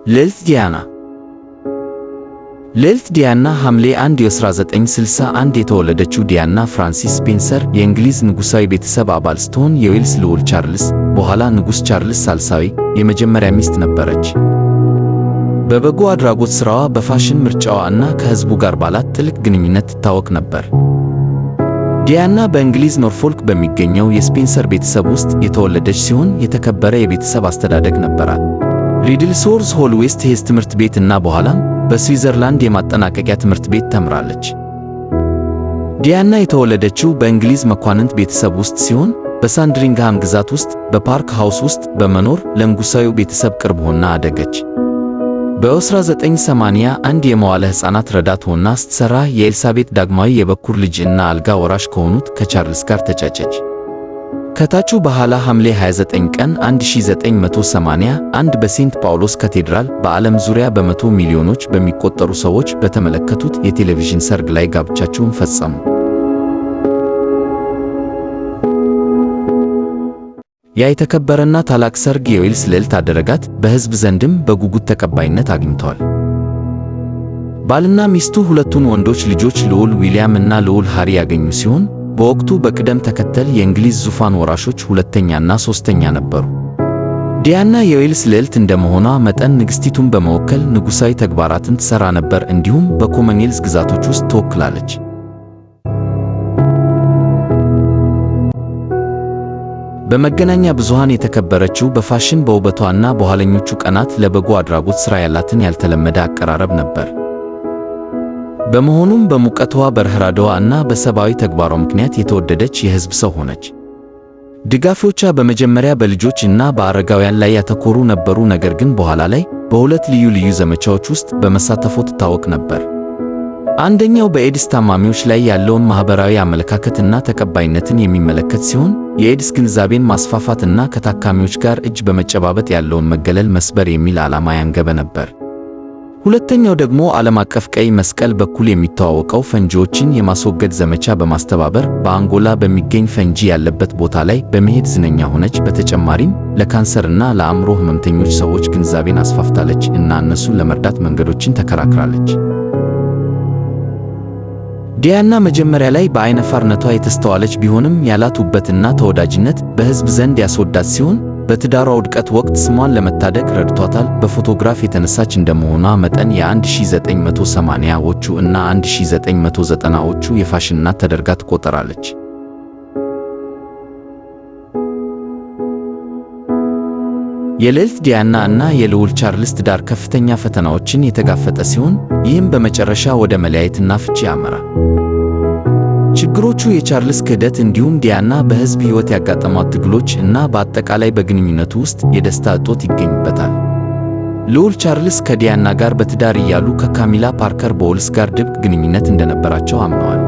ልዕልት ዲያና። ልዕልት ዲያና ሐምሌ 1 1961 የተወለደችው ዲያና ፍራንሲስ ስፔንሰር የእንግሊዝ ንጉሣዊ ቤተሰብ አባል ስትሆን የዌልስ ልዑል ቻርልስ፣ በኋላ ንጉሥ ቻርልስ ሳልሳዊ፣ የመጀመሪያ ሚስት ነበረች። በበጎ አድራጎት ሥራዋ፣ በፋሽን ምርጫዋ እና ከሕዝቡ ጋር ባላት ጥልቅ ግንኙነት ትታወቅ ነበር። ዲያና በእንግሊዝ ኖርፎልክ በሚገኘው የስፔንሰር ቤተሰብ ውስጥ የተወለደች ሲሆን የተከበረ የቤተሰብ አስተዳደግ ነበራት። ሪድልስዎርዝ ሆል ዌስት ሄዝ ትምህርት ቤት እና በኋላም በስዊዘርላንድ የማጠናቀቂያ ትምህርት ቤት ተምራለች። ዲያና የተወለደችው በእንግሊዝ መኳንንት ቤተሰብ ውስጥ ሲሆን በሳንድሪንግሃም ግዛት ውስጥ በፓርክ ሃውስ ውስጥ በመኖር ለንጉሣዊው ቤተሰብ ቅርብ ሆና አደገች። በ1981 የመዋለ ሕፃናት ረዳት ሆና ስትሠራ የኤልሳቤጥ ዳግማዊ የበኩር ልጅ እና አልጋ ወራሽ ከሆኑት ከቻርልስ ጋር ተጫጨች። ከታጩ በኋላ ሐምሌ 29 ቀን 1981 በሴንት ጳውሎስ ካቴድራል በዓለም ዙሪያ በመቶ ሚሊዮኖች በሚቆጠሩ ሰዎች በተመለከቱት የቴሌቪዥን ሰርግ ላይ ጋብቻቸውን ፈጸሙ። ያ የተከበረና ታላቅ ሰርግ የዌልስ ልዕልት አደረጋት፣ በሕዝብ ዘንድም በጉጉት ተቀባይነት አግኝቷል። ባልና ሚስቱ ሁለቱን ወንዶች ልጆች ልዑል ዊሊያም እና ልዑል ሃሪ ያገኙ ሲሆን በወቅቱ በቅደም ተከተል የእንግሊዝ ዙፋን ወራሾች ሁለተኛና ሦስተኛ ነበሩ። ዲያና የዌልስ ልዕልት እንደመሆኗ መጠን ንግሥቲቱን በመወከል ንጉሣዊ ተግባራትን ትሠራ ነበር፣ እንዲሁም በኮመንዌልዝ ግዛቶች ውስጥ ትወክላለች። በመገናኛ ብዙሃን የተከበረችው በፋሽን፣ በውበቷ እና በኋለኞቹ ቀናት ለበጎ አድራጎት ሥራ ያላትን ያልተለመደ አቀራረብ ነበር። በመሆኑም በሙቀቷ፣ በርህራሄዋ እና በሰብአዊ ተግባሯ ምክንያት የተወደደች የሕዝብ ሰው ሆነች። ድጋፎቿ በመጀመሪያ በልጆች እና በአረጋውያን ላይ ያተኮሩ ነበሩ፣ ነገር ግን በኋላ ላይ በሁለት ልዩ ልዩ ዘመቻዎች ውስጥ በመሳተፏ ትታወቅ ነበር። አንደኛው በኤድስ ታማሚዎች ላይ ያለውን ማህበራዊ አመለካከትና ተቀባይነትን የሚመለከት ሲሆን፣ የኤድስ ግንዛቤን ማስፋፋት እና ከታካሚዎች ጋር እጅ በመጨባበጥ ያለውን መገለል መስበር የሚል ዓላማ ያንገበ ነበር። ሁለተኛው ደግሞ ዓለም አቀፍ ቀይ መስቀል በኩል የሚተዋወቀው ፈንጂዎችን የማስወገድ ዘመቻ በማስተባበር በአንጎላ በሚገኝ ፈንጂ ያለበት ቦታ ላይ በመሄድ ዝነኛ ሆነች። በተጨማሪም ለካንሰርና ለአእምሮ ህመምተኞች ሰዎች ግንዛቤን አስፋፍታለች እና እነሱን ለመርዳት መንገዶችን ተከራክራለች። ዲያና መጀመሪያ ላይ በአይናፋርነቷ የተስተዋለች ቢሆንም ያላት ውበትና ተወዳጅነት በሕዝብ ዘንድ ያስወዳት ሲሆን በትዳሯ ውድቀት ወቅት ስሟን ለመታደግ ረድቷታል። በፎቶግራፍ የተነሳች እንደመሆኗ መጠን የ1980ዎቹ እና 1990ዎቹ የፋሽን እናት ተደርጋ ትቆጠራለች። የልዕልት ዲያና እና የልዑል ቻርልስ ትዳር ከፍተኛ ፈተናዎችን የተጋፈጠ ሲሆን ይህም በመጨረሻ ወደ መለያየትና ፍቺ አመራ። ችግሮቹ የቻርልስ ክህደት እንዲሁም ዲያና በሕዝብ ሕይወት ያጋጠሟት ትግሎች እና በአጠቃላይ በግንኙነቱ ውስጥ የደስታ እጦት ይገኙበታል። ልዑል ቻርልስ ከዲያና ጋር በትዳር እያሉ ከካሚላ ፓርከር ቦውልስ ጋር ድብቅ ግንኙነት እንደነበራቸው አምነዋል።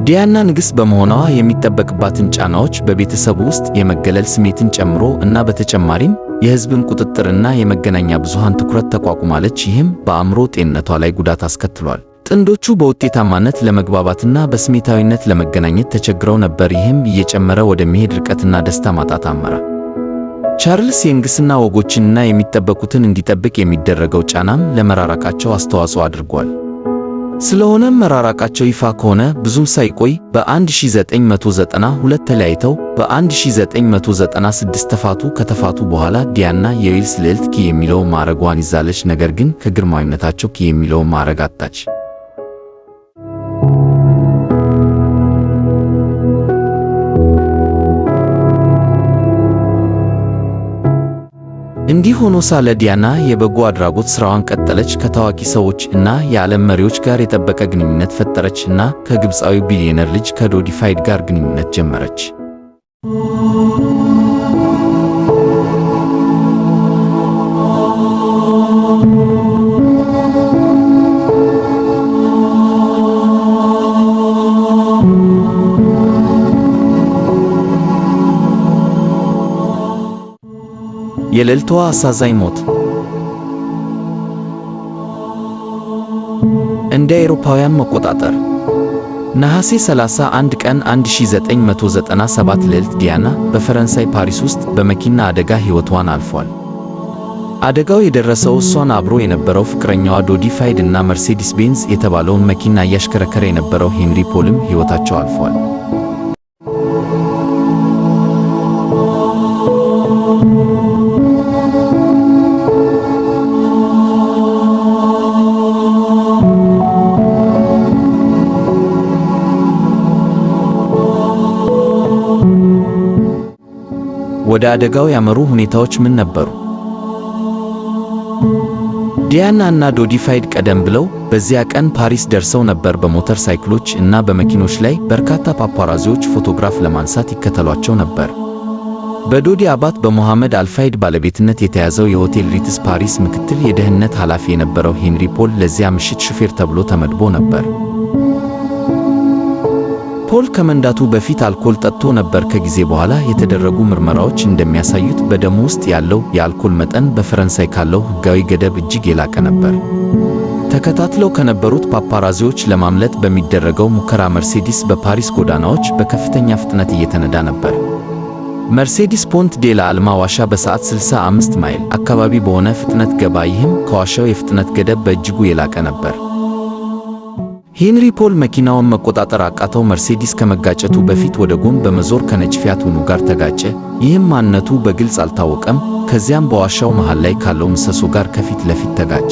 ዲያና ንግሥት በመሆኗ የሚጠበቅባትን ጫናዎች በቤተሰቡ ውስጥ የመገለል ስሜትን ጨምሮ እና በተጨማሪም የሕዝብን ቁጥጥርና የመገናኛ ብዙሃን ትኩረት ተቋቁማለች። ይህም በአእምሮ ጤንነቷ ላይ ጉዳት አስከትሏል። ጥንዶቹ በውጤታማነት ለመግባባትና በስሜታዊነት ለመገናኘት ተቸግረው ነበር። ይህም እየጨመረ ወደሚሄድ ርቀትና ደስታ ማጣት አመራ። ቻርልስ የንግስና ወጎችንና የሚጠበቁትን እንዲጠብቅ የሚደረገው ጫናም ለመራራቃቸው አስተዋጽኦ አድርጓል። ስለሆነም መራራቃቸው ይፋ ከሆነ ብዙም ሳይቆይ በ1992 ተለያይተው በ1996 ተፋቱ። ከተፋቱ በኋላ ዲያና የዌልስ ልዕልት ኪ የሚለውን ማዕረጓን ይዛለች፣ ነገር ግን ከግርማዊነታቸው ኪ የሚለውን ማዕረግ አጣች። እንዲህ ሆኖ ሳለ ዲያና የበጎ አድራጎት ሥራዋን ቀጠለች። ከታዋቂ ሰዎች እና የዓለም መሪዎች ጋር የጠበቀ ግንኙነት ፈጠረች እና ከግብፃዊው ቢሊዮነር ልጅ ከዶዲ ፋይድ ጋር ግንኙነት ጀመረች። የልዕልቷ አሳዛኝ ሞት። እንደ አውሮፓውያን መቆጣጠር ነሐሴ 31 ቀን 1997 ልዕልት ዲያና በፈረንሳይ ፓሪስ ውስጥ በመኪና አደጋ ሕይወቷን አልፏል። አደጋው የደረሰው እሷን አብሮ የነበረው ፍቅረኛዋ ዶዲ ፋይድ እና መርሴዲስ ቤንዝ የተባለውን መኪና እያሽከረከረ የነበረው ሄንሪ ፖልም ሕይወታቸው አልፏል። ወደ አደጋው ያመሩ ሁኔታዎች ምን ነበሩ? ዲያና እና ዶዲ ፋይድ ቀደም ብለው በዚያ ቀን ፓሪስ ደርሰው ነበር። በሞተር ሳይክሎች እና በመኪኖች ላይ በርካታ ፓፓራዚዎች ፎቶግራፍ ለማንሳት ይከተሏቸው ነበር። በዶዲ አባት በሞሐመድ አልፋይድ ባለቤትነት የተያዘው የሆቴል ሪትስ ፓሪስ ምክትል የደህንነት ኃላፊ የነበረው ሄንሪ ፖል ለዚያ ምሽት ሹፌር ተብሎ ተመድቦ ነበር። ፖል ከመንዳቱ በፊት አልኮል ጠጥቶ ነበር። ከጊዜ በኋላ የተደረጉ ምርመራዎች እንደሚያሳዩት በደሙ ውስጥ ያለው የአልኮል መጠን በፈረንሳይ ካለው ሕጋዊ ገደብ እጅግ የላቀ ነበር። ተከታትለው ከነበሩት ፓፓራዚዎች ለማምለጥ በሚደረገው ሙከራ መርሴዲስ በፓሪስ ጎዳናዎች በከፍተኛ ፍጥነት እየተነዳ ነበር። መርሴዲስ ፖንት ዴ ላ አልማ ዋሻ በሰዓት 65 ማይል አካባቢ በሆነ ፍጥነት ገባ። ይህም ከዋሻው የፍጥነት ገደብ በእጅጉ የላቀ ነበር። ሄንሪ ፖል መኪናውን መቆጣጠር አቃተው። መርሴዲስ ከመጋጨቱ በፊት ወደ ጎን በመዞር ከነጭ ፊያት ኡኖ ጋር ተጋጨ። ይህም ማንነቱ በግልጽ አልታወቀም። ከዚያም በዋሻው መሃል ላይ ካለው ምሰሶ ጋር ከፊት ለፊት ተጋጨ።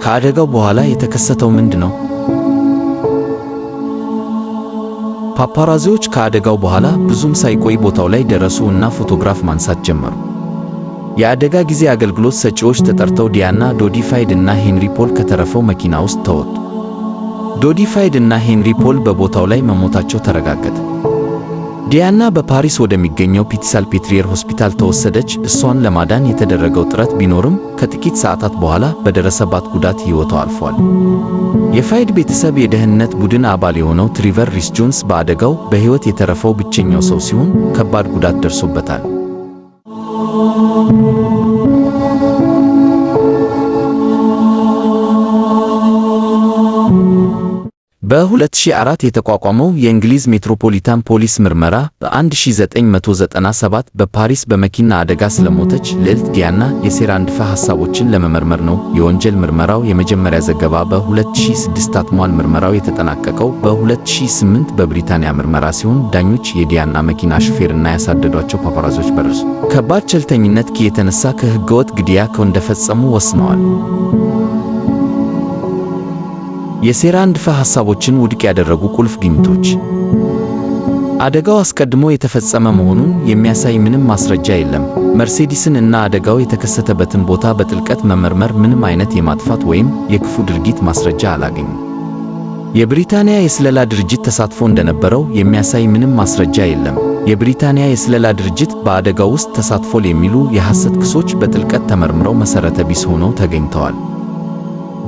ከአደጋው በኋላ የተከሰተው ምንድን ነው? ፓፓራዚዎች ከአደጋው በኋላ ብዙም ሳይቆይ ቦታው ላይ ደረሱ እና ፎቶግራፍ ማንሳት ጀመሩ። የአደጋ ጊዜ አገልግሎት ሰጪዎች ተጠርተው ዲያና፣ ዶዲ ፋይድ እና ሄንሪ ፖል ከተረፈው መኪና ውስጥ ተወጡ። ዶዲ ፋይድ እና ሄንሪ ፖል በቦታው ላይ መሞታቸው ተረጋገጠ። ዲያና በፓሪስ ወደሚገኘው ፒቲ-ሳልፔትሪየር ሆስፒታል ተወሰደች። እሷን ለማዳን የተደረገው ጥረት ቢኖርም ከጥቂት ሰዓታት በኋላ በደረሰባት ጉዳት ሕይወቷ አልፏል። የፋይድ ቤተሰብ የደህንነት ቡድን አባል የሆነው ትሪቨር ሪስ ጆንስ በአደጋው በሕይወት የተረፈው ብቸኛው ሰው ሲሆን ከባድ ጉዳት ደርሶበታል። በ2004 የተቋቋመው የእንግሊዝ ሜትሮፖሊታን ፖሊስ ምርመራ በ1997 በፓሪስ በመኪና አደጋ ስለሞተች ልዕልት ዲያና የሴራ ንድፈ ሐሳቦችን ለመመርመር ነው። የወንጀል ምርመራው የመጀመሪያ ዘገባ በ2006 ታትሟል። ምርመራው የተጠናቀቀው በ2008 በብሪታንያ ምርመራ ሲሆን ዳኞች የዲያና መኪና ሹፌርና ያሳደዷቸው ፓፓራዚዎች በደረሱ ከባድ ቸልተኝነት የተነሳ ከህገወጥ ግድያ እንደፈጸሙ ወስነዋል። የሴራ ንድፈ ሐሳቦችን ውድቅ ያደረጉ ቁልፍ ግኝቶች። አደጋው አስቀድሞ የተፈጸመ መሆኑን የሚያሳይ ምንም ማስረጃ የለም። መርሴዲስን እና አደጋው የተከሰተበትን ቦታ በጥልቀት መመርመር ምንም አይነት የማጥፋት ወይም የክፉ ድርጊት ማስረጃ አላገኙም። የብሪታንያ የስለላ ድርጅት ተሳትፎ እንደነበረው የሚያሳይ ምንም ማስረጃ የለም። የብሪታንያ የስለላ ድርጅት በአደጋው ውስጥ ተሳትፏል የሚሉ የሐሰት ክሶች በጥልቀት ተመርምረው መሠረተ ቢስ ሆነው ተገኝተዋል።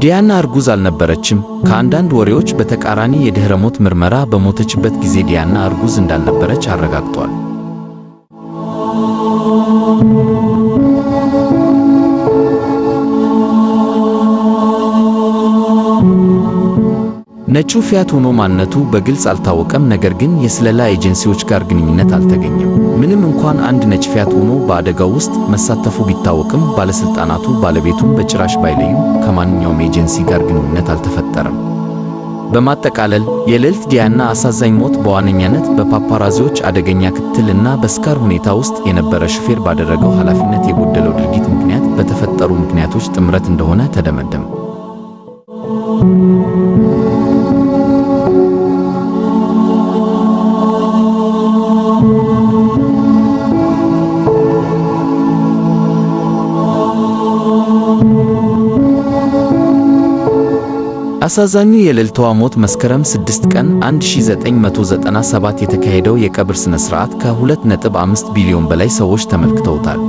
ዲያና እርጉዝ አልነበረችም። ከአንዳንድ ወሬዎች በተቃራኒ የድኅረ ሞት ምርመራ በሞተችበት ጊዜ ዲያና እርጉዝ እንዳልነበረች አረጋግጧል። ነጩ ፊያት ኡኖ ማንነቱ በግልጽ አልታወቀም፣ ነገር ግን የስለላ ኤጀንሲዎች ጋር ግንኙነት አልተገኘም። ምንም እንኳን አንድ ነጭ ፊያት ኡኖ በአደጋው ውስጥ መሳተፉ ቢታወቅም፣ ባለስልጣናቱ ባለቤቱን በጭራሽ ባይለዩም ከማንኛውም ኤጀንሲ ጋር ግንኙነት አልተፈጠረም። በማጠቃለል የልዕልት ዲያና አሳዛኝ ሞት በዋነኛነት በፓፓራዚዎች አደገኛ ክትትል እና በስካር ሁኔታ ውስጥ የነበረ ሹፌር ባደረገው ኃላፊነት የጎደለው ድርጊት ምክንያት በተፈጠሩ ምክንያቶች ጥምረት እንደሆነ ተደመደመ። አሳዛኙ የልዕልቷ ሞት መስከረም 6 ቀን 1997 የተካሄደው የቀብር ሥነ ሥርዓት ከ2.5 ቢሊዮን በላይ ሰዎች ተመልክተውታል።